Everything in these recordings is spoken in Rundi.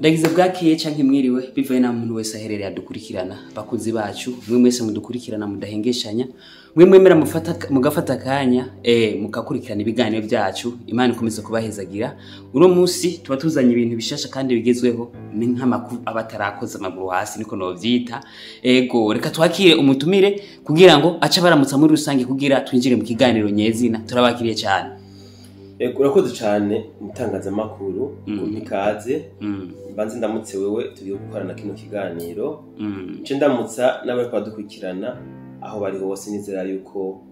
Ndagize bwakeye canke mwiriwe, bivaye na muntu wese aherereye adukurikirana. Bakunzi bacu mwe mwese mudukurikirana mudahengeshanya, mwe mwemera mufata mugafata akanya mukakurikirana ibiganiro byacu, Imana ikomeze kubahezagira. Uno munsi tuba tuzanye ibintu bishasha kandi bigezweho, ni nk'amakuru aba atarakoze amaguru hasi, niko novyita. Ego, reka twakire umutumire kugira ngo ace baramutsa muri rusange, kugira twinjire mu kiganiro nyezina. Turabakiriye cyane. Ego, urakoze cyane umutangazamakuru kumpa ikaze. Mbanze ndamutse wewe tugiye gukorana kino kiganiro. Nce ndamutsa n'abariko badukurikirana aho bari hose, nizera yuko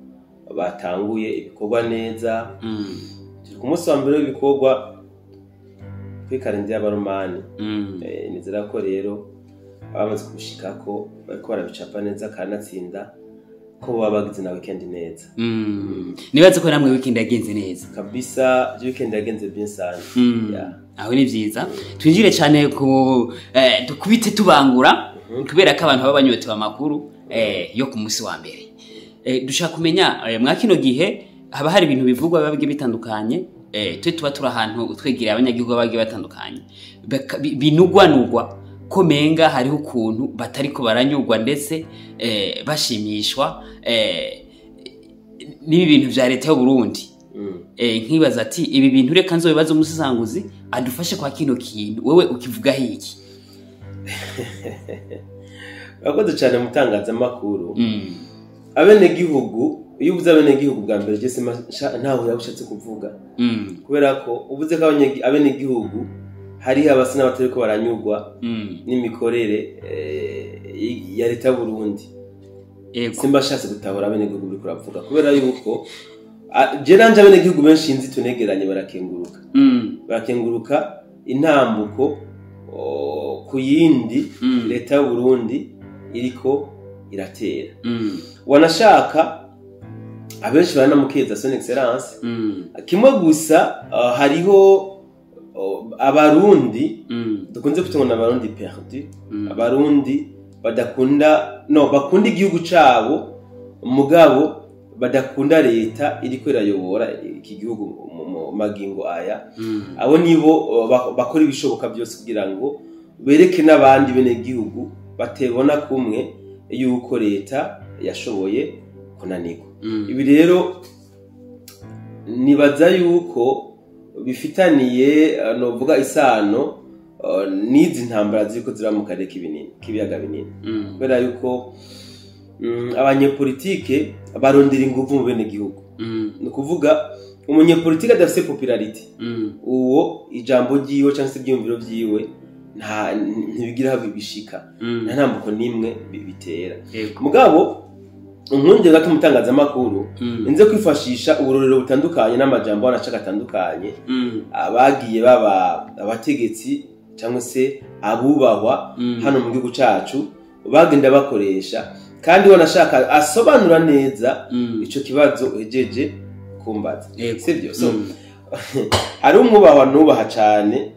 batanguye ibikorwa neza. Turi ku munsi wa mbere w'ibikorwa kuri kalendari y'Abaromani. Nizera ko rero abamaze kubishikako bariko barabicapa neza, kanatsinda ko baba bagize na weekend neza. Nibaze ko namwe weekend yagenze neza. Kabisa, weekend yagenze bien sana. Yeah. Aho ni vyiza. Twinjire cyane ku dukubite tubangura, kubera ko abantu baba banyotewe amakuru yo ku munsi wa mbere. Dushaka kumenya, mwa kino gihe haba hari ibintu bivugwa biba bigiye bitandukanye, twe tuba turi ahantu twegereye abanyagihugu baba bagiye batandukanye, binugwanugwa ko menga hariho ukuntu batariko baranyurwa, ndetse bashimishwa n'ibi bintu vya leta y'u Burundi. Nkibaza ati ibi bintu reka nzobibaze umusisanguzi adufashe kwa kino kintu, wewe ukivugaho iki? Urakoze cyane mutangazamakuru. Abenegihugu, iyo uvuze abenegihugu bwa mbere, je sima ntaho yabushatse kuvuga, kubera ko uvuze ko abenegihugu hariho abasa n'abatariko baranyurwa n'imikorere ya leta y'u Burundi. Simba ashatse gutahura abenegihugu uriko uravuga, kubera yuko je nanje abenegihugu benshi nzi tunegeranye barakenguruka, barakenguruka intambuko ku yindi leta y'u Burundi iriko iratera. Wanashaka abenshi baranamukeza Son Excellence. Kimwe gusa, hariho Abarundi dukunze kwita ngo ni Abarundi perdu, Abarundi badakunda, no bakunda igihugu cabo mugabo badakunda leta iriko irayobora iki gihugu mu magingo aya. Abo nibo bakora ibishoboka byose kugira ngo bereke n'abandi bene gihugu batebona kumwe yuko leta yashoboye kunanirwa. Ibi rero nibaza yuko bifitaniye novuga isano n'izi ntambara ziriko ziraba mu karere k'ibinini, k'ibiyaga binini, kubera yuko abanyepolitike barondera inguvu mu bene gihugu. Ni ukuvuga umunyepolitike adafise popularité, uwo ijambo ryiwe cyangwa se ibyiyumviro vyiwe ntibigira aho bishika, nta ntambuko n'imwe bitera. Mugabo unkunde gato umutangazamakuru, nze kwifashisha uburorero butandukanye n'amajambo wanashaka atandukanye abagiye baba abategetsi cyangwa se abubahwa hano mu gihugu cacu bagenda bakoresha, kandi wanashaka asobanura neza ico kibazo uhejeje kumbaza. Sivyo? So hari umwubahwa nubaha cane,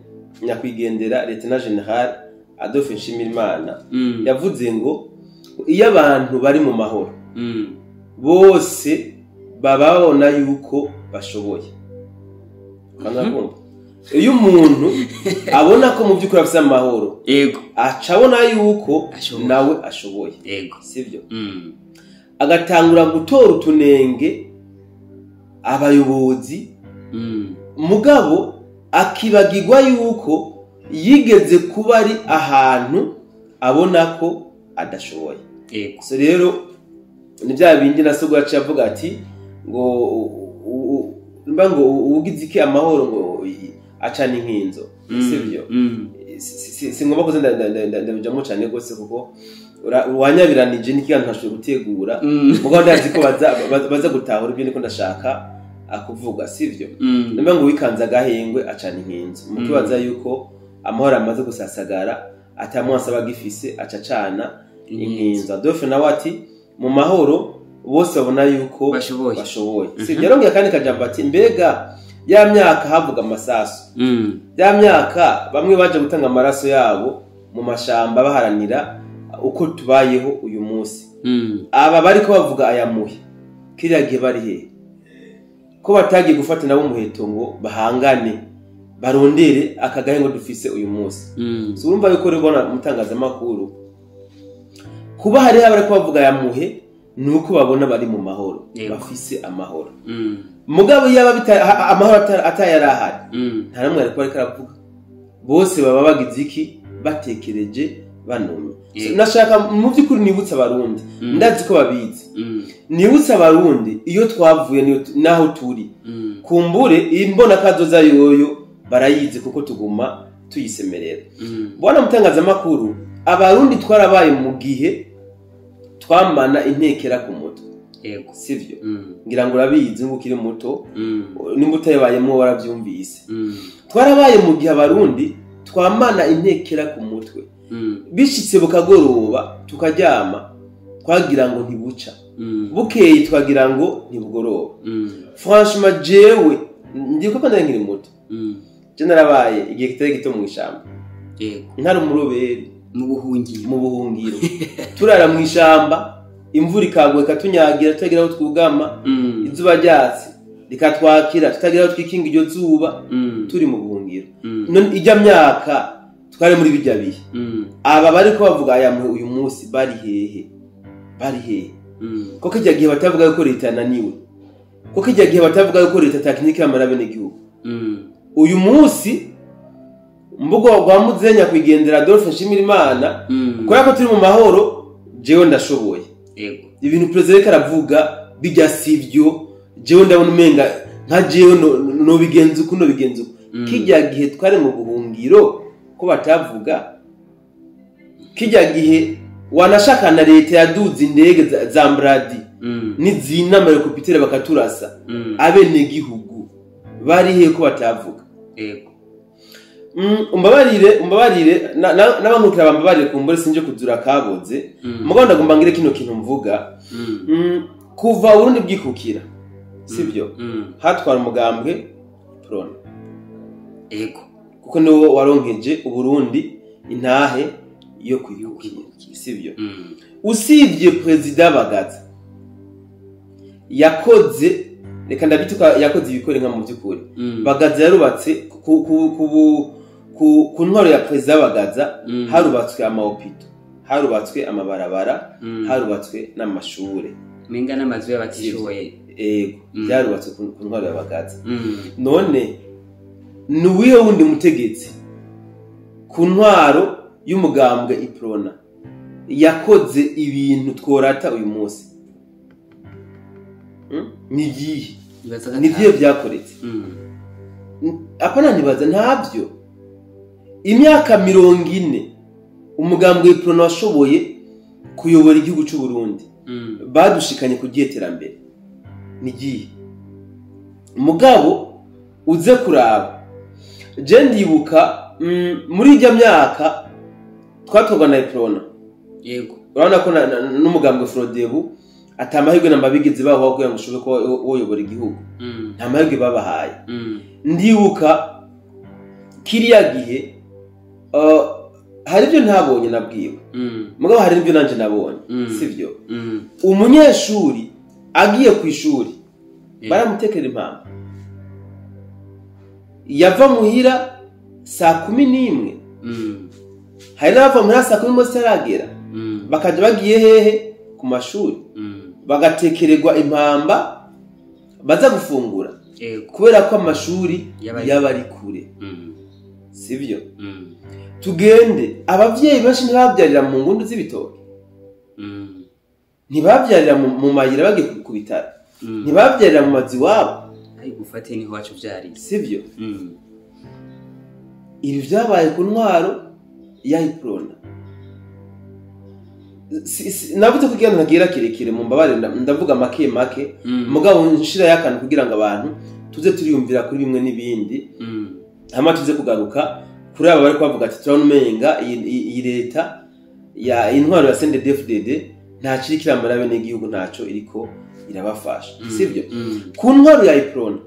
nyakwigendera Lieutenant General Adolphe Nshimirimana, yavuze ngo iyo abantu bari mu mahoro bose baba babona yuko bashoboye. Kandi urakumva, iyo umuntu abona ko mu by'ukuri afise amahoro, aca abona yuko Ashoboye. nawe ashoboye. Sivyo? Agatangura gutora utunenge abayobozi, mugabo akibagirwa yuko yigeze kuba ari ahantu abona ko adashoboye. So rero ni bya bindi na sogo yaciye avuga ati ngo mba ngo ugize iki amahoro ngo acana inkinzo. Sivyo? Si ngomba kuza ndabijamo cyane rwose, kuko wanyabiranije n'ikiganiro ntashoboye gutegura. Mugabo ndazi ko baza gutahura ibyo niko ndashaka akuvuga, sivyo? Nimba ngo wikanze agahengwe acana inkinzo, mukibaza yuko amahoro amaze gusasagara, atamwansi aba agifise, aca acana inkinzo. Adolphe nawe ati mu mahoro bose babona yuko Bashoboye. bashoboye, sivyo? Yarongeye kandi kajambo ati mbega ya myaka havuga amasasu, ya myaka bamwe baje gutanga amaraso yabo mu mashamba baharanira uko tubayeho uyu munsi, aba bariko bavuga aya muhe kiriya gihe bari hehe, ko batagiye gufata nabo umuheto ngo bahangane Barondere akagahengo dufise uyu munsi. So urumva yuko rero bona mutangazamakuru kuba hariho abariko bavuga ya muhe nuko babona bari mu mahoro, bafise amahoro. Mugabo yaba amahoro atayarahari, nta namwe ariko ariko aravuga, bose baba bagize iki, batekereje banumye. So, nashaka mu by'ukuri nibutsa abarundi, ndazi ko babizi, nibutsa abarundi iyo twavuye niyo naho turi, kumbure imbona kazoza yoyo barayizi kuko tuguma tuyisemerera. Bwana mutangazamakuru, abarundi twarabaye mu gihe twamana intekera ku mutwe. Sivyo? Ngira ngo urabizi ngo ukiri muto, nimba utayibayemwo waravyumvise. Twarabaye mu gihe abarundi twamana intekera ku mutwe. Bishitse bukagoroba tukaryama twagira ngo ntibuca. Bukeye twagira ngo ntibugoroba. Franchement jewe ndiko ko ndari nkiri muto. Je narabaye igihe kitari gito mu ishamba. Ntari umuroberi. Mu buhungiro. Mu buhungiro. Turara mu ishamba, imvura ikagwa ikatunyagira tutagira aho twugama, izuba ryatsi rikatwakira tutagira aho twikinga iryo zuba, turi mu buhungiro. None ijya myaka twari muri bijya bihe. Aba bariko bavuga aya uyu munsi bari hehe? Bari hehe? Koko ijya gihe batavuga ko leta yananiwe. Koko ijya gihe batavuga ko leta atakinyikira amara bene gihugu. Uyu munsi mbugo rwa Muzenya kwigendera Adolphe Nshimirimana, kubera ko turi mu mahoro, jewe ndashoboye. Ibintu president aravuga bijya sivyo, jewe ndabona umenga nka jewe no bigenza uko no bigenza uko. Kijya gihe twari mu buhungiro ko batavuga, kijya gihe wanashaka na leta yaduze indege za Mbradi n'izina helicopter bakaturasa, abene gihugu bari he ko batavuga? Umbabarire n'abankukira bambabarire kumbure sinje kuzura kaboze. Mugabo ndagomba ngire kino kintu mvuga. Kuva Burundi bwikukira, sivyo? Hatwara umugambwe Prona. Kuko niwo waronkeje Uburundi intahe yo kwikukira, sivyo? Usibye President Bagaza yakoze, reka ndabituka, yakoze ibikore nka mu by'ukuri. Bagaza yarubatse ku ntwaro ya President Bagaza, harubatswe amahopito, harubatswe amabarabara, harubatswe n'amashure, menga n'amazu y'abatishoboye. Byarubatswe ku ntwaro ya Bagaza. None ni uwihe wundi mutegetsi ku ntwaro y'umugambwe Iprona yakoze ibintu tworata uyu munsi? Ni igihe ni byo byakoretse. Apana nibaza ntabyo. Imyaka 40 umugambwe Iprona washoboye kuyobora igihugu cy'u Burundi, badushikanye ku giterambere. Ni gihe mugabo uze kuraba, je ndibuka muri ijya myaka twatogwa na Iprona. Urabona ko n'umugambwe Frodebu atamahirwe na mabigeze baho kugira ngo ushobore kuba woyobora igihugu. Nta mahirwe babahaye. Ndibuka kiriya gihe hari ibyo ntabonye nabwiwe. Mugabo hari ibyo nanje nabonye, sivyo? Umunyeshuri agiye ku ishuri baramutekera impamvu. Yava muhira saa 11. Hari n'abava muhira saa 11 zitaragera. Bakaja bagiye hehe? Ku mashuri. Bagatekererwa impamba baza gufungura. Kubera ko amashuri yabari kure. Sivyo? Tugende, abavyeyi benshi ntibavyarira mu ngundu z'ibitoke. Ntibavyarira mu mayira bagiye ku bitaro. Ntibavyarira mu mazu iwabo. Ari gufate ni wacu vyari. Sivyo? Ibi vyabaye ku ntwaro ya Iprona. Navuze kugira ngo ntagira kirekire mu mbabare, ndavuga make make, mugabo nshira yakantu kugira ngo abantu tuze turiyumvira kuri bimwe n'ibindi. Hama tuze kugaruka kuri aba bari kubavuga ati turabona umenga iyi leta ya intwaro ya CNDD-FDD nta kiri kiramara bene igihugu, ntaco iriko irabafasha. Sivyo? Ku ntwaro ya Iprona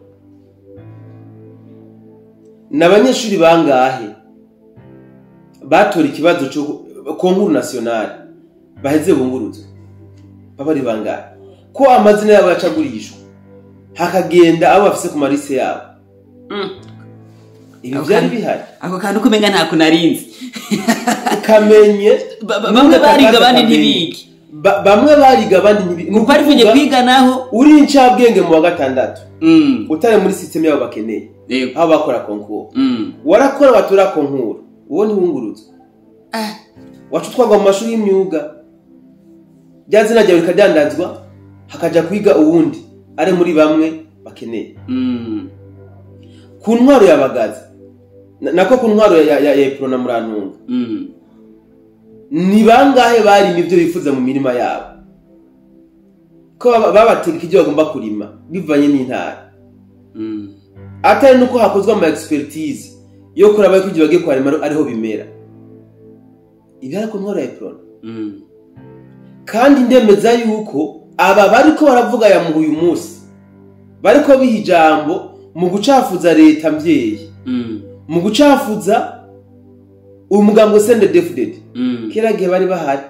n'abanyeshuri bangahe batora ikibazo cyo concours national baheze bunguruzwe? Baba ari bangahe? Ko amazina yabo yacagurishwa hakagenda abo bafise ku marise yabo. Ibi byari bihari. Ako kantu kumenga ntako narinzi. Kamenye bamwe bariga abandi ntibige. Bamwe bariga abandi ntibige. Uparifunye kwiga naho uri incabwenge mu wa gatandatu. Utari muri system yabo bakeneye. Aho bakora concours. Warakora batura concours. Uwo ntiwungurutswe. Wacu twagwa mu mashuri y'imyuga. Byazina ryawe rikadandazwa hakaja kwiga uwundi ari muri bamwe bakeneye. Ku ntwaro yabagaza nako ku ntwaro ya Eprona Murantunga. Ni bangahe bari nivyo bifuza mu mirima yabo? Ko babategeka ibyo bagomba kurima bivanye n'intara. Atari nuko hakozwe ama expertise yo kuraba ko ibyo bagiye kwarima ariho bimera. Ibi ariko ntwaro ya Eprona. Kandi ndemeza yuko aba bariko baravuga ya mu uyu munsi bariko biha ijambo mu gucafuza leta mvyeyi, mu gucafuza umugambo CNDD-FDD. Kera gihe bari bahari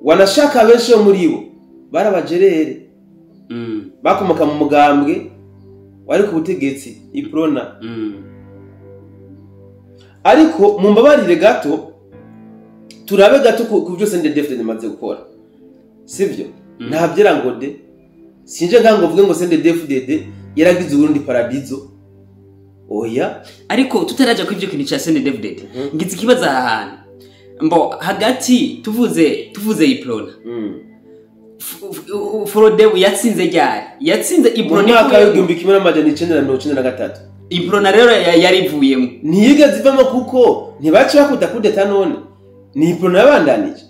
wanashaka benshi muri bo barabajerere, bakomoka mu mugambwe wari ku butegetsi Iprona. Ariko mumbabarire gato turabe gato ku byo CNDD-FDD maze gukora, sivyo? Ntavyera ngo de sinje ngango mvuge ngo CNDD-FDD yaragize Burundi paradizo. Oya. Ariko tutaraja ku ivyo kintu cha CNDD-FDD, ngize ikibazo aha hantu mbo hagati tuvuze Iprona. Frodebu yatsinze ryari? Yatsinze Iprona mu mwaka w'1993. Iprona rero yarivuyemo. Ntiyigeze ivamo kuko ntibaci bakuda kudeta none. Ni Iprona yabandanije.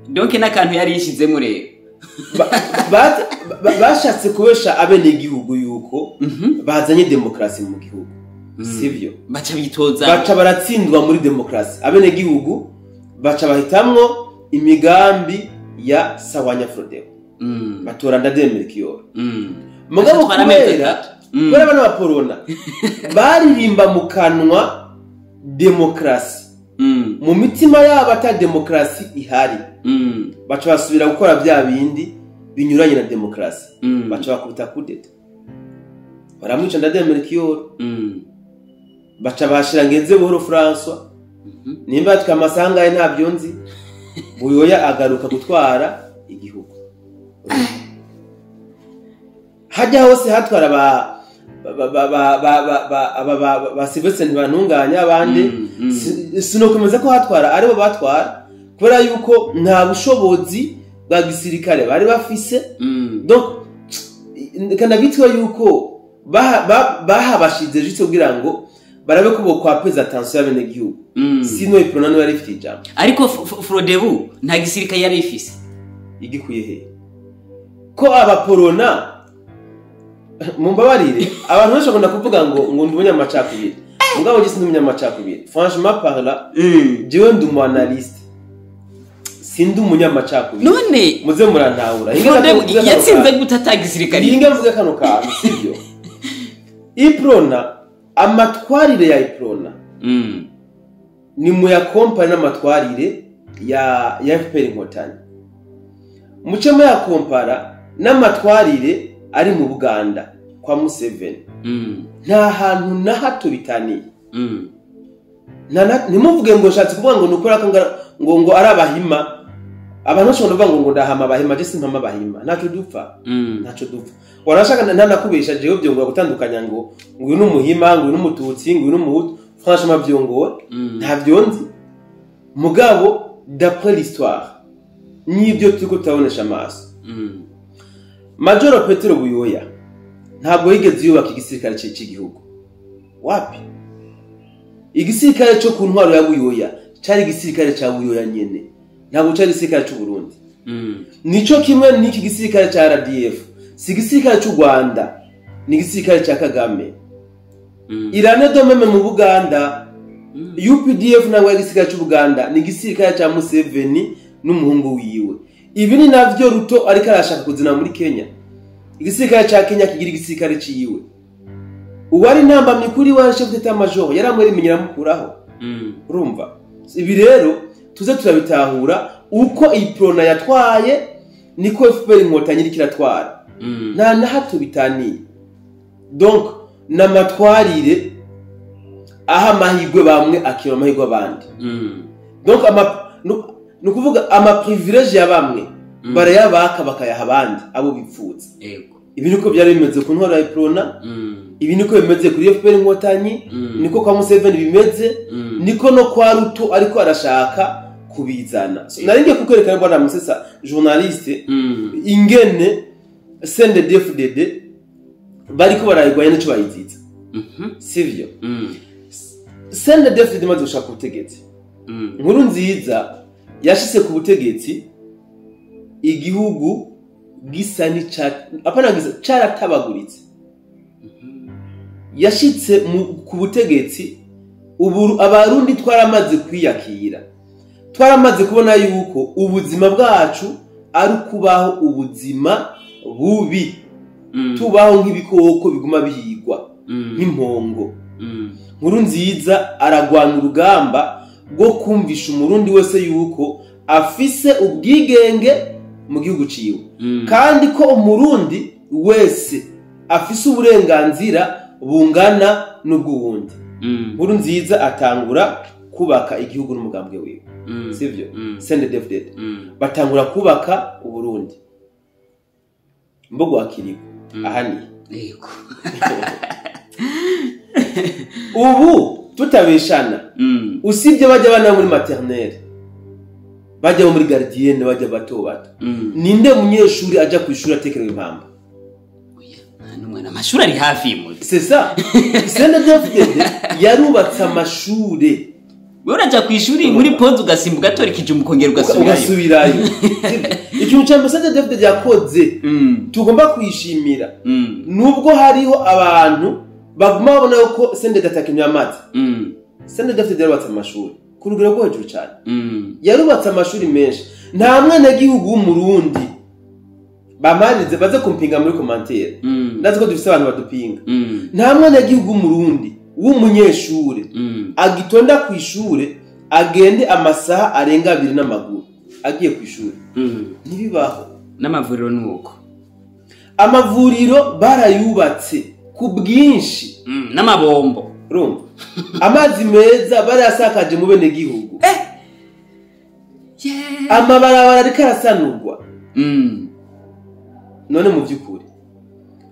Donc n'akantu yari yishizemo rero. Bashatse kubesha abene igihugu yuko bazanye demokrasi mu gihugu. Sivyo? Baca bitoza. Baca baratsindwa muri demokrasi. Abene igihugu baca bahitamwo imigambi ya Sawanya Frodebu. Batora Ndadaye Melchior. Mugabo kubera bana baporona baririmba mu kanwa demokrasi. Mu mitima yabo ata demokrasi ihari. Baca basubira gukora bya bindi binyuranye na demokrasi. Baca bakubita kudeta. Baramwica Ndadaye Melchior. Baca bashira Ngenze Buhoro François. Nimba atwa amasangaye ntabyo nzi. Buyoya agaruka gutwara igihugu. Hajya hose hatwara ba Sylvestre Ntibantunganya abandi, sinokomeza ko hatwara aribo batwara kubera yuko nta bushobozi bwa gisirikare bari bafise. Donc kana bitwa yuko bahabashize juste kugira ngo barabe ko bokwapeza attention y'abene gihugu. Sino Iprona no yari ifite ijambo. Ariko Frodebu nta gisirikare yari ifise. Igikuye he? Ko abaporona mumbabarire abantu benshi bakunda kuvuga ngo ndi umunyamacakubiri. Mugabo je sindi umunyamacakubiri. Franchement parlant, jewe ndi umu analyste. Sindi umunyamacakubiri. None muze murantahura. Yatsinze gute ata gisirikare? Inga mvuge kano kantu sivyo? Iprona amatwarire ya Iprona ni mu ya kompara n'amatwarire ya FPR Inkotanyi. Muce mu ya kompara n'amatwarire ari mu Buganda kwa Museveni. Nta hantu na hato bitaniye. Ntimuvuge ngo nshatse kuvuga ngo nukora ko ngo ari abahima. Abantu bashobora kuvuga ngo ndahama abahima, je simpama abahima. Ntaco dupfa. Ntaco dupfa. Warashaka ntanakubesha jewe byongora gutandukanya ngo uyu ni umuhima, ngo uyu ni umututsi, ngo uyu ni umuhutu. Franchement byongora. Ntabyo nzi. Mugabo d'après l'histoire n'ibyo turiko turabonesha amaso. Majoro Petero Buyoya ntabwo yigeze yubaka igisirikare cy'igihugu. Wapi? Igisirikare cyo ku ntwaro ya Buyoya cyari igisirikare cya Buyoya nyene. Ntabwo cyari igisirikare cy'u Burundi. Nico kimwe n'iki gisirikare cya RDF. Si igisirikare cy'u Rwanda, ni igisirikare cya Kagame. Irane domeme mu Buganda, UPDF ntabwo ari igisirikare cy'u Buganda, ni igisirikare cya Museveni n'umuhungu wiwe. Ibi ni navyo Ruto ariko arashaka kuzina muri Kenya. Igisirikare cya Kenya kigira igisirikare ciwe. Uwari namba mikuri wa chef d'état major yaramwerimenyera mukuraho. Urumva? Ibi rero tuze turabitahura uko Iprona yatwaye niko FPR Inkotanyi iriko iratwara. Nta na hato bitaniye. Donc namatwarire Aha amahirwe bamwe, akima amahirwe abandi. Donc ni ukuvuga ama privilèges ya bamwe barayabaka, bakayaha abandi abo bipfuza. Ibi niko byari bimeze ku ntwaro ya Uprona, ibi niko bimeze kuri FPR Inkotanyi, niko kwa Museveni bimeze, niko no kwa Ruto ariko arashaka kubizana. So, nari ngiye kukwereka, bwana Musesa journaliste, ingene CNDD-FDD bariko barayigwanya nico bayiziza, sivyo? CNDD-FDD imaze gushaka ubutegetsi, Nkuru Nziza yashitse ku butegetsi igihugu gisa n'ica, apana gisa, caratabaguritse. Yashitse ku butegetsi ubu Abarundi twaramaze kwiyakira, twaramaze kubona yuko ubuzima bwacu ari ukubaho ubuzima bubi, tubaho nk'ibikoko biguma bihigwa, nk'impongo. Nkuru Nziza aragwana urugamba rwo kumvisha Umurundi wese yuko afise ubwigenge mu gihugu ciwe, kandi ko Umurundi wese afise uburenganzira bungana n'ubw'uwundi. Nkuru Nziza atangura kubaka igihugu n'umugambwe wiwe, sivyo? CNDD-FDD batangura kubaka Uburundi. Mbogo akiriho ahani. Ubu tutabeshana, usibye bajya bana muri maternelle, bajya muri gardienne, bajya bato bato, ninde munyeshuri aja ku ishuri atekerewe impamba? Oya, nta n'umwana, amashuri ari hafi y'umuti. C'est ça, CNDD-FDD yarubatse amashure. Wewe uraja ku ishuri muri pause, ugasimba, ugatora ikijumba, ukongera ugasubirayo. Ugasubirayo. Ikintu ca mbere CNDD-FDD yakoze tugomba kwishimira, nubwo hariho abantu baguma babona yuko CNDD atakintu yamaze, CNDD-FDD yarubatse amashuri ku rugero rwo hejuru cyane. Yarubatse amashuri menshi. Nta mwenegihugu w'Umurundi, bamarize baze kumpinga muri commentaire, ndazi ko dufise abantu badupinga, nta mwenegihugu w'Umurundi w'umunyeshure agitonda ku ishure agende amasaha arenga 2 n'amaguru agiye ku ishure. Ntibibaho. N'amavuriro ni uko. Amavuriro barayubatse ku bwinshi. N'amabombo. Urumva, amazi meza barayasakaje mu bene gihugu, amabarabara ariko arasanurwa. None mu by'ukuri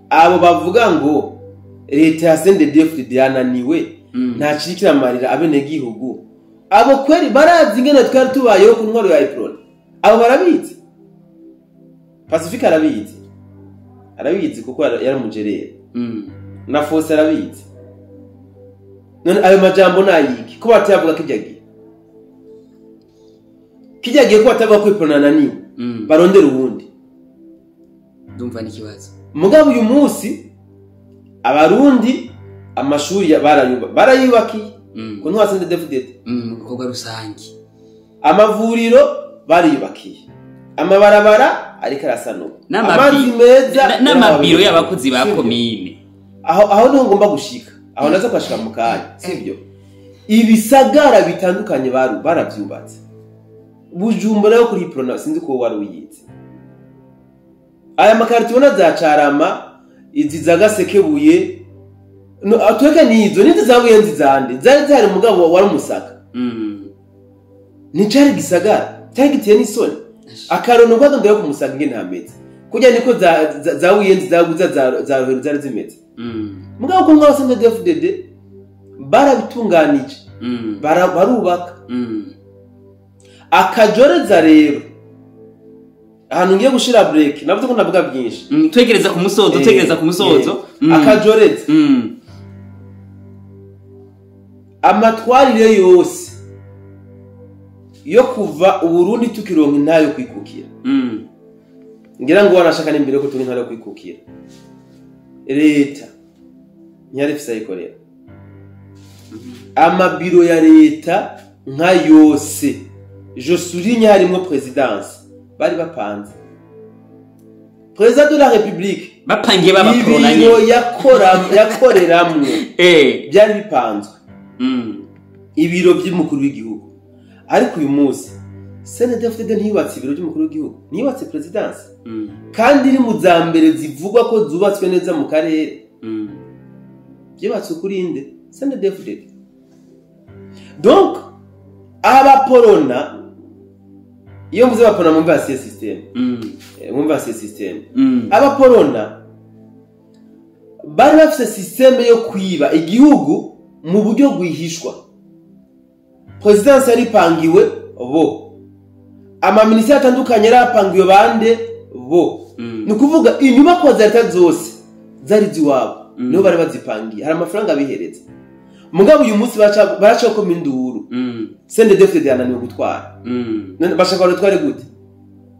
abo bavuga ngo leta ya CNDD-FDD yananiwe, nta kiri kiramarira abenegihugu, abo kweri barazi ingene twari tubayeho ku ntwaro ya Uprona? Abo barabizi? Pacifique arabizi, arabizi kuko yari umujerere. Na Fose arabizi. None ayo majambo nayiki ko batayavuga kijya gihe? Kijya gihe ko batavuga ko Uprona ananiwe, barondera uwundi? Ndumva n'ikibazo. Mugabo uyu munsi Abarundi amashuri barayubakiye ku ntwaro CNDD-FDD. Mu bikorwa rusange. Amavuriro bariyubakiye, amabarabara ariko arasanurwa, amazi meza n'amabiro y'abakozi ba Sivyo? komine. Aho niho ngomba gushika, aho naza kuhashika mu kanya, sibyo? Ibisagara bitandukanye baravyubatse. Bujumbura yo kuri Uprona sinzi ko wari uyizi. Aya makarti ubona za Carama, izi za Gasekebuye, no atweke nizo nizo za Buyenzi zande zari zihari, mugabo wari umusaka. Nticari gisagara cyari giteye n'isoni. Akarono rwagambye ku Musaga ingene hameze kurya niko za Buyenzi, za Buza, za Rohero zari zimeze. Mugabo ko mwaba CNDD-FDD barabitunganije, barubaka. Akajoreza rero ahantu ngiye gushira break, navuze ko ndavuga byinshi. Twegereza ku musozo, twegereza ku musozo. Akajoreza, amatwarire yose yo kuva Uburundi tukironka intayo yo kwikukira, ngira ngo wanashaka n'imbere ko turi intara yo kwikukira, leta ntiyari ifise ayikorera. Amabiro ya leta nka yose, je souligne harimwo présidence, bari bapanze. Président de la République, bapangiye babaprona. ibiro Nyene. Yakoreramwo byari bipanzwe, ibiro by'umukuru w'igihugu. Ariko uyu munsi CNDD-FDD ntiyubatse ibiro by'umukuru w'igihugu, ntiyubatse présidence, kandi iri mu za mbere zivugwa ko zubatswe neza mu karere. Byubatswe kuri inde? CNDD-FDD. Donc abaporona, iyo mvuze abaporona mwumva ancien système. Mwumva ancien système. Abaporona bari bafise système yo kwiba igihugu mu buryo rwihishwa. Présidence yari ipangiwe bo, amaminisiteri atandukanye yari apangiwe bande bo. Ni ukuvuga inyubakwa za leta zose zari ziwabo, nibo bari bazipangiye, hari amafaranga bihereza. Mugabo uyu munsi baraca induru. CNDD-FDD yananiwe gutwara. None bashaka badutware gute?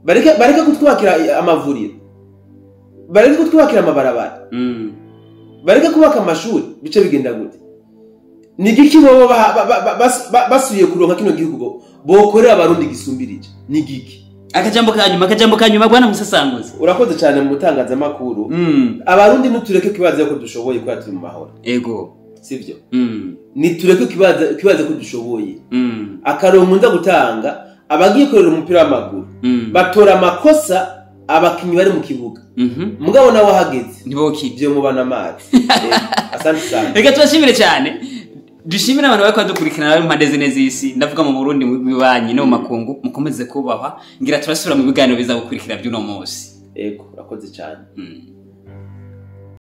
Bareke kutwubakira amavuriro, bareke kutwubakira amabarabara, bareke kubaka amashuri, bice bigenda gute? Ni igiki bobo basubiye kuronka kino gihugu bokorera Abarundi gisumbirije? Ni igiki? Akajambo kanyuma, akajambo kanyuma, bwana musasanguzi. Urakoze cyane mu butangazamakuru. Abarundi nitureke kwibaza ko dushoboye kubera turi mu mahoro. Sivyo? Nitureke kwibaza ko dushoboye. Akarongo nza gutanga, abagiye kurera umupira w'amaguru batora amakosa abakinyi bari mu kibuga, mugabo nawe ahageze ntibokibye. Ibyo mubana amazi. Asante sana. Reka tubashimire cyane, dushimire abantu bariko badukurikirana bari mu mpande zine z'isi, ndavuga mu Burundi, mu bibanyi no mu makungu. Mukomeze kubahwa, ngira turasubira mu biganiro biza gukurikira by'uno munsi. Ego, urakoze cyane.